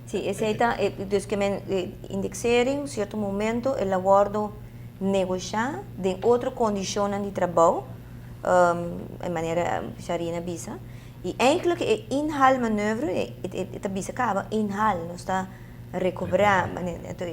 Si, esei ta, dus ke men indexering, sierto momento el a wòrdu negoshá den otro kondishonnan di trabou, e manera Sharina a bisa, i eigenlijk e inhaalmanoeuvre, e ta bisa kaba inhaal, nos ta rekobrá, anto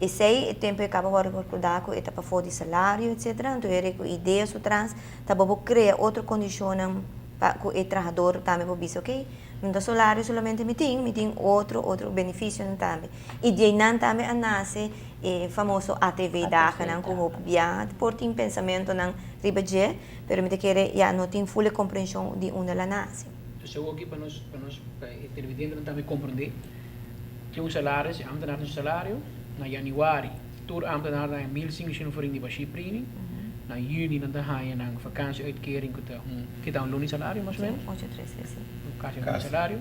esei e tempu e kaba wòrdu kalkulá ku e ta pafó di salario etcetera, anto e ku idea su tras ta bo por krea otro kondishonnan pa ku e trahador tambe por bisa ok, No ta solario solamente mi tin, mi tin otro otro beneficionan tambe. Y di einan tambe a nace e famoso ATV dagennan cu hopi biaha por tin pensamentonan riba dje, pero mi ta kere ya no tin ful e comprension di unda el a nace. Entonces awor aki pa nos pa nos pa e televidentenan tambe comprende, tin un salario, si ambtenaar tin su salario, na januari tur ambtenaar ta haña 1500 florin di bashi primi, na juni nan ta haña nan vakantie-uitkering ku ta un, ke ta un luna di salario mas o menos? Ocho tres tres, si. Kasi un luna di salario.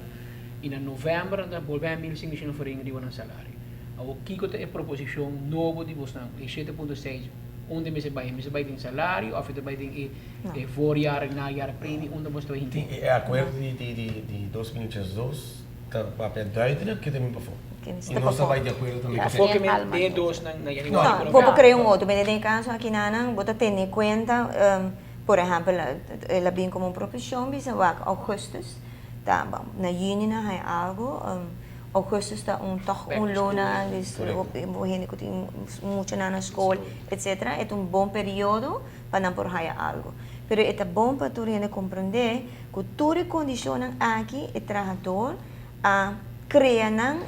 I na novèmber nan ta bolbe haña 1500 florin riba nan salario. Awor kiko ta e proposishon nobo di bosnan, e 7.6, unda mester bai? E mester bai den salario òf e ta bai den e e voorjaar en najaar premie? Unda bos ta bai hinka? Tin e akuerdo di 2002 ta papia duidelijk ke ta bin pafó. I nos ta bai di akuerdo tambe ku Pafó ke men den e dosnan na januari No, bo por krea un otro. Den e kaso aki nan bo ta tene kuenta, por ehèmpel, el a bin komo un proposishon bisa wak augustus ta na yüni nan haña algu, augustus ta un tòg un luna bo hende ku tin muchanan na skol etcetera, e ta un bon periodo pa nan por haña algu. Pero e ta bon pa tur hende komprendé ku tur e kondishonnan aki e trahador a krea nan,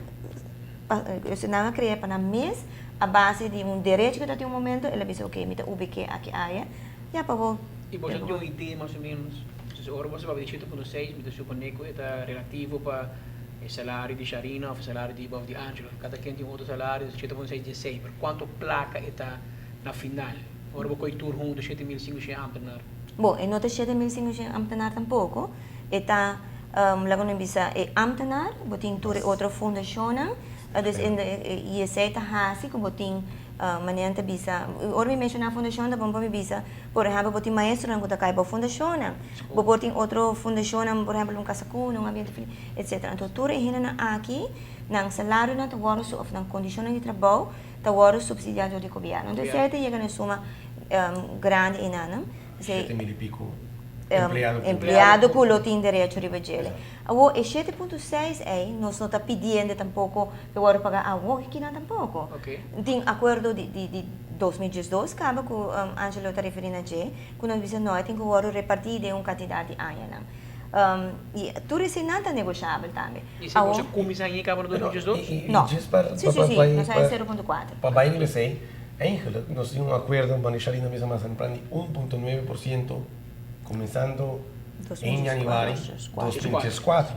nan a krea pa nan mes a base di un derecho ku ta tin un momento, el a bisa ok mi ta ubik'é aki aya, ya pa bo. I bo sa tin un idea mas o menos, entonces ora bo sa papia di 7.6 mi ta suponé ku e ta relativo pa e salario di Sharina òf e salario di bo òf di Angelo, kada ken tin un otro salario, 7.6 di esei, pero kuantu plaka e ta na final ora bo kohe tur huntu 7500 ámtenar? Bon, e no ta 7500 ámtenar tampoko, e ta, laga nos bisa e ámtenar, bo tin tur e otro fundashonnan, dus i esei ta hasi ku bo tin, manera nan ta bisa, ora mi menshoná fundashon ta bon pa mi bisa, por ehèmpel bo tin maestronan ku ta kai bou fundashonnan, bo por tin otro fundashonnan, por ehèmpel un Casa Cuna, un Ambiente Feliz, etcetera. Anto tur e hendenan aki, nan salarionan ta wòrdu òf nan kondishonnan di trabou ta wòrdu supsidiá dor di gobièrnu. Anto esei ta yega na e suma grandi enanan. 7000 i piko empleado públiko. Empleado ku lo tin derecho riba djele. Awor e 7.6 ei nos no ta pidiendo tampoko pa e wòrdu pagá awor kinan tampoko. Tin akuerdo di di 2012 kaba ku Angelo ta referí na dje ku nos bisa no e tin ku wòrdu repartí den un kantidat di añanan. I tur eseinan ta negoshabel tambe. I si boso kuminsá haña kaba na 2012? No. Si si si, nos haña 0.4. Pa bai riba esei, Eigenlijk nos tin un akuerdo manera Sharina bisa mas tempran di 1.9% kuminsando en januari 2014.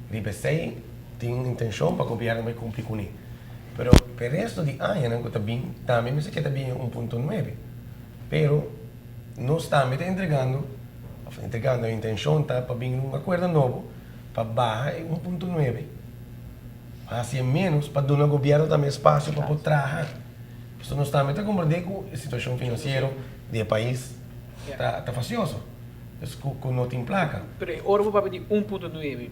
Riba esei tin intenshon pa gobièrnu bai kumpli kuné. Pero pa e resto di añanan ku ta bin tambe mester keda bin e 1.9. Pero nos tambe ta entregando òf entregando e intenshon ta pa bin un akuerdo nobo pa baha e 1.9. Hasi e ménos pa duna gobièrnu tambe espasio pa por traha. Pasobra nos tambe ta komprendé ku e situashon finansiero di e pais ta fasioso. Dus ku no tin plaka. Pero e ora bo papia di 1.9,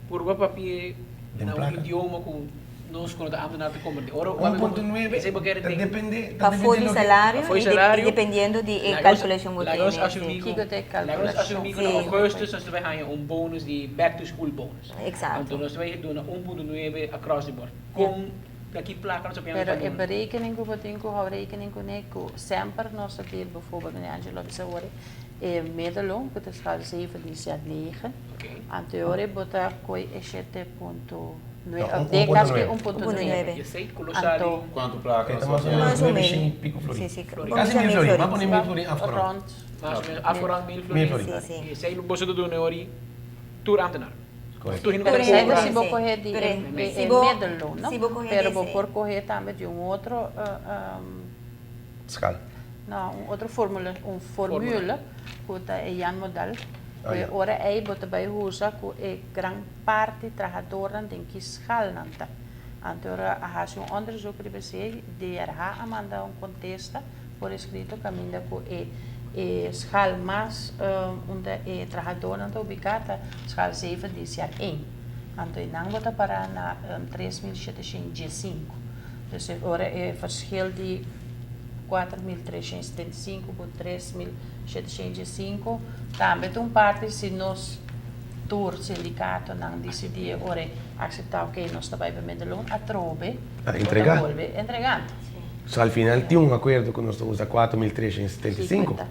purba papia na un idioma ku nos ku no ta ámtenar ta komprendé. Ora bo papia 1.9 ta dependé. Pafó di salario i dependiendo di e kalkulashon bo tene. Kiko ta e kalkulashon? Laga nos asumí ku na ougùstus nos ta bai haña un bonus di back to school bonus. Exacto. Anto nos ta bai duna 1.9 across the board. Kon na ki plaka nos ta pone Pero e berekening ku bo tin ku hou rekening kuné ku semper nos ta deal bijvoorbeeld meneer Angelo a bisa awor e middelloon ku ta schaal 7 di zet negen. Anto e ora bo ta koi e 7.9 of den kaso ke 1.9. I esei ku lo sali. Anto Kuantu plaka nos ta pone? Mas o menos. Nueve shen i piko florin. Si, si. Kasi mil florin. Bo a pone mil florin afgerond. Rond. Mas o menos afgerond mil florin. Mil florin. Si, si. I esei boso ta duna ori tur ambtenar. Correcto. Tur hende ku ta Esei ta kobra. si bo kohe di e middelloon, no? Pero bo por kohe tambe di un otro Schaal. No, un otro formula, un formule ku ta e Jan Modal. Ku e ora ei bo ta bai usa ku e gran parti trahadornan den ki schaal nan ta. Anto ora a hasi un onderzoek riba esei, DRH a manda un kontesta por eskrito kaminda ku e e schaal mas unda e trahadornan ta ubiká ta schaal 7 di CR 1. Anto einan bo ta para na 3715. Dus e ora e verschil di 4375 ku 3715 tambe ta un parti si nos tur sindikatonan disidí e ora ei akseptá oke nos ta bai pa middelloon atrobe A bo ta entregá. bolbe entregando. So al final tin un akuerdo ku nos ta usa 4375. Cincuenta.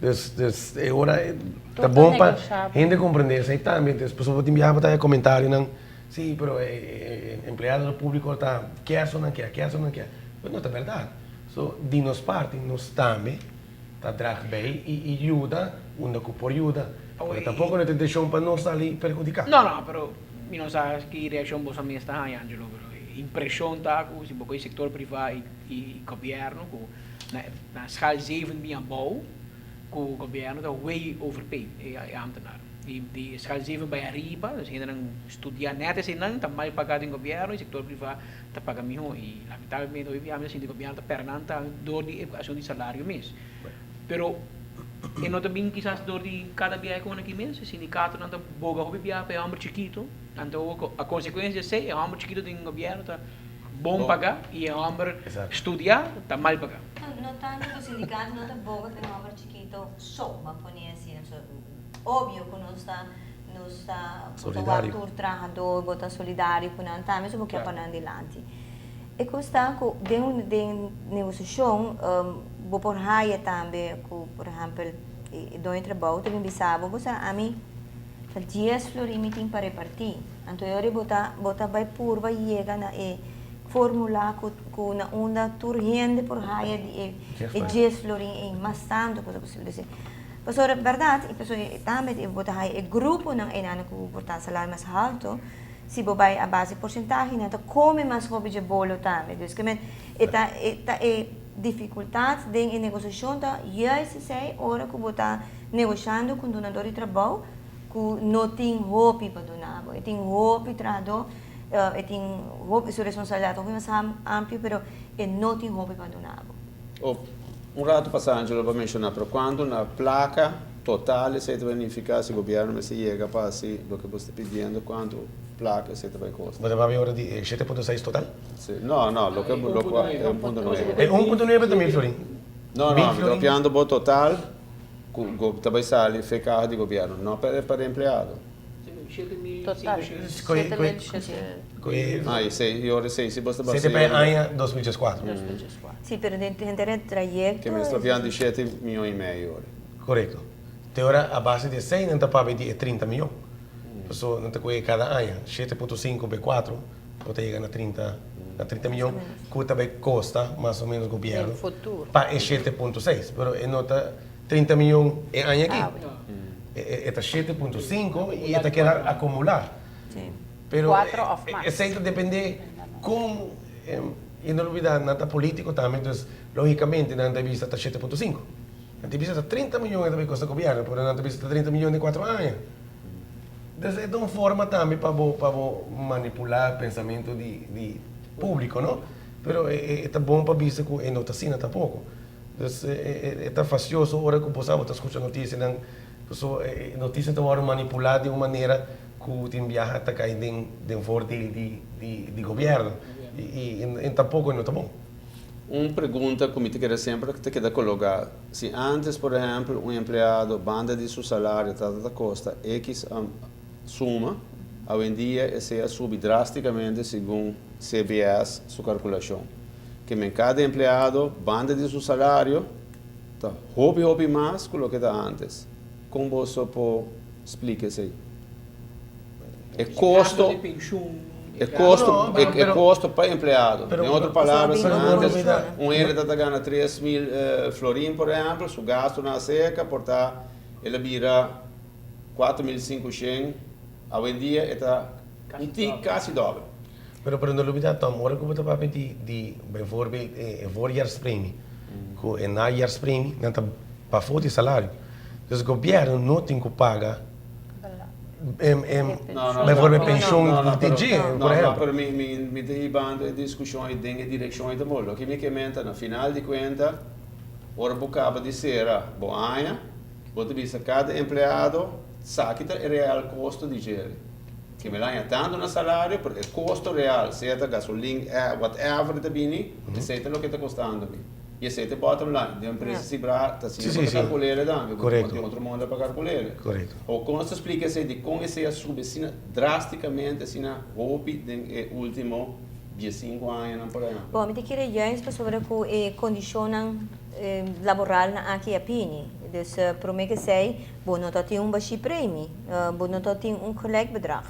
Dus dus e ora Tur ta ta bon pa negoshabel. hende komprendé esei tambe. Dus pasobra bo tin biaha bo ta haña komentarionan, sí, pero e empleadonan públiko ta kier so nan kier, kier so nan kier. Pero no ta bèrdat. So di nos parti nos tambe ta drag bij i i yuda unda ku por yuda. Pero tampoko no ta intenshon pa nos sali perhudiká. No, no, pero mi no sa ki reakshon boso mes ta haña, Angelo, pero e impreshon ta ku si bo kohe sektor privá i i gobièrnu ku na na schaal zeven bin abou ku gobièrnu ta way overpaid e ambtenar. Di di schaal zeven bai ariba, dus hendenan studiá nèt eseinan ta mal pagá den gobièrnu i sektor privá ta paga mihó i lamentablemente hopi bia mi ta sinti gobièrnu ta pèrdè nan tambe dor di e asuntu di salario mes. Pero e no ta bin kisas dor di kada bia e kona aki mes, e sindikatonan ta boga hopi bia pa e hòmber chikito, anto a konsekuensia di esei e hòmber chikito den gobièrnu ta bon pagá i e hòmber studiá ta mal pagá. No tantu ku sindikato no ta boga pa e hòmber chikito so, ban pone asina, so obvio ku nos ta Nos ta bo ta wak tur trahador, bo ta solidario ku nan tambe, so bo ke pa nan dilanti. E kos ta ku den un den negosiashon bo por haya tambe ku por ehèmpel e doño di trabou ta bin bisa bo, bo sa ami ta dies florin mi tin pa repartí. Anto e ora bo ta bo ta bai purba yega na e formula ku ku na unda tur hende por haya di e e dies florin ei mas tantu ku ta posibel. Pasobra bèrdat, i pasobra e tambe bo ta haya e gruponan einan ku por ta salario mas haltu, si bo bai a base porsentahe nan ta kome mas hopi dje bolo tambe. Dus ke men e ta e ta e difikultat den e negosiashon ta juist esei ora ku bo ta negoshando ku un dunador di trabou ku no tin hopi pa duna bo. E tin hopi trahadó, e tin hopi su responsabilidat hopi mas amplio pero e no tin hopi pa duna bo. O Un rato pasa Angelo bo a menciona, pero cuanto na placa total esey ta bay nifica si gobierno mester yega pa haci loke bo sta pidiendo, cuanto placa esey ta bay costa? Bo ta papia ora di e 7.6 total? Si, no, no, loke bo, loke e 1.9. E 1.9 ta mil florin. No, no, mi ta papiando bo total cu ta bay sali fe caha di gobierno, no pa e empleado. Total, 7.700. Ah, y sei, y ora sei, si bo ta basa. Sete pa e aña 2014. 2014. Si, pero den henter e trayecto. Ke mes ta pian di shete mion y medio ora. Korekto. Te ora a base di esei nan ta papia di e 30 mion. Paso nan ta kohe kada aña 7.5 be 4 bo ta yega na 30 na 30 mion ku ta bai kosta mas o menos gobierno pa e 7.6. Pero e no ta 30 mion e aña aki. E ta 7.5 y e ta keda acumula. Pero esey ta depende con, y no olbida nan ta politico tambe, entonces logicamente nan ta bisa ta 7.5. Nan ta bisa ta 30 mion e ta bay costa gobierno, pero nan ta bisa ta 30 mion den cuatro aña. Entonces e ta un forma tambe pa bo pa bo manipula pensamento di di publico no, pero e ta bon pa bisa cu e no ta asina tampoco. Dus e ta fastioso ora ku bo sa bo ta skucha notisianan, pasobra e notisia ta wòrdu manipulá di un manera ku tin biaha ta kai den den voordeel di di gobièrnu i i tampoko e no ta bon. Un pregunta ku mi ta kere semper ta keda kologá, si ántes por ehèmpel un empleado banda di su salario tabata ta kosta ekis suma, awendia esei a subi drástikamente segun CBS su kalkulashon. Ke men kada empleado banda di su salario ta hopi hopi mas ku loke ta antes. Kon boso por splika esei? E kosto, e kosto, e kosto pa empleado. Den otro palabra, si antes un hende ta ta gana 3000 florin por ehempel, su gastonan aserka por ta el a bira 4500, awendia e ta un tik kasi dòbel. Pero pero no lubida Tom, ora ku bo ta papia di di bijvoorbeeld e voorjaarspremie ku e najaarspremie nan ta pafó di salario. Dus gobièrnu no tin ku paga bijvoorbeeld penshon di dje, por ehèmpel. No, pero mi mi ta hibando e diskushon ei den e direkshon ei ta bon. Loke mi ke menta na final di kuenta ora bo kaba di sera bo aña bo ta bisa kada empleado sa ki ta e real kosto di djere. Ke mi laña tantu na salario, pero e kosto real, sea ta gasolin, whatever ta bini, esei ta loke ta kostando mi. I esei ta e bottom line. Den empresa si bra ta asina pa ta kalkul'é tambe, bo no tin otro moda pa kalkul'é. O kon nos ta splika esei dikon esei a subi asina drasticamente, asina hopi den e ultimo 15 añanan por ehempel? Bon, mi ta kere juist pasobra ku e kondishonnan laboralnan aki a pini. Dus promé ku esei bo no ta tin un bashí premi, bo no ta tin un gelijk bedrag.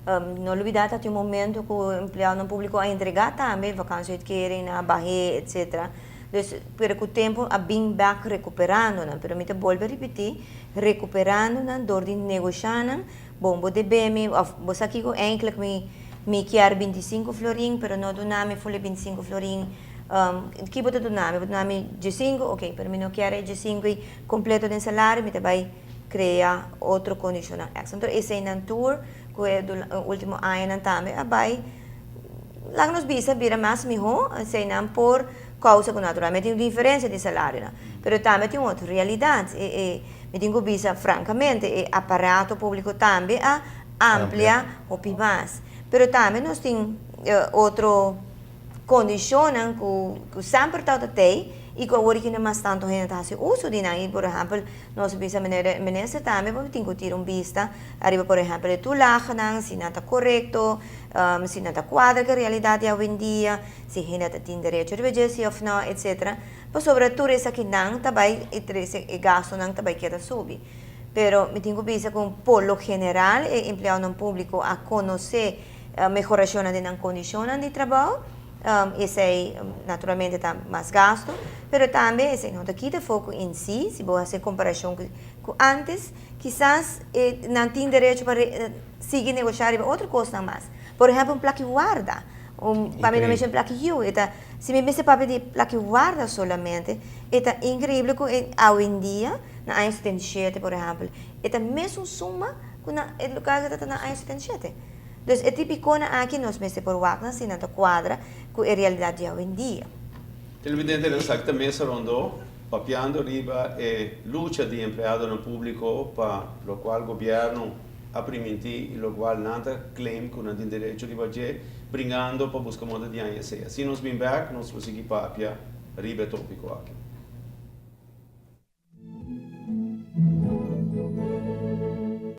No lubidá ta tin un momento ku empleadonan públiko a entregá tambe vakansieuitkering, nan a bah'é, etcetera. Dus, pero ku tempu a bin bèk rekuperando nan. Pero mi ta bolbe ripití, rekuperando nan dor di negoshá nan, bon bo debe mi òf bo sa kiko eindelijk mi mi kier 25 florin pero no duna mi ful e 25 florin, ki bo ta duna mi? Bo ta duna mi 15? Oké, pero mi no kier e 15 ei kompleto den salario, mi ta bai krea otro kondishonnan èkstra. Anto eseinan tur ku e último añanan tambe a bai laga nos bisa bira mas mihó, eseinan por kousa ku naturalmente tin un diferensia di salarionan, pero tambe tin un otro realidat. E e mi tin ku bisa frankamente e aparato públiko tambe a amplia hopi mas, pero tambe nos tin otro kondishonnan ku ku semper tabata tei i ku awor aki no mas tantu hende ta hasi uso di nan. I por ehèmpel nos a bisa meneer minister tambe bo tin ku tira un bista ariba por ehèmpel e tulagenan si nan ta korekto, si nan ta kuadra ku e realidat di awendia, si hende ta tin derecho riba dje si òf no etsetera. Pasobra tur esakinan ta bai e trese e gastunan ta bai keda subi. Pero mi tin ku bisa ku por lo general e empleadonan públiko a konosé mehorashonnan den nan kondishonnan di trabou, esei naturalmente ta mas gastu, pero tambe esei no ta kita foko en si, si bo hasi komparashon ku antes, kisas nan tin derecho pa sigui negoshá riba otro kosnan mas. Por ehèmpel un plaki warda, pa mi no menshoná un plaki yu, e ta, si mi mester papia di plaki warda solamente, e ta inkreibel ku awendia, na aña 77 por ehèmpel, e ta mesun suma ku na e lugar ku ta na aña 77. Dus e tipikonan aki nos mester por wak nan si nan ta kuadra ku e realidat di awendia. Televidentenan sa ki ta mesa rondó papiando riba e lucha di empleadonan públiko pa lokual gobièrnu a primintí i lokual nan ta claim ku nan tin derecho riba dje, bringando pa buska moda di haña esei. Asina nos bin bèk, nos lo sigui papia riba e tópiko aki.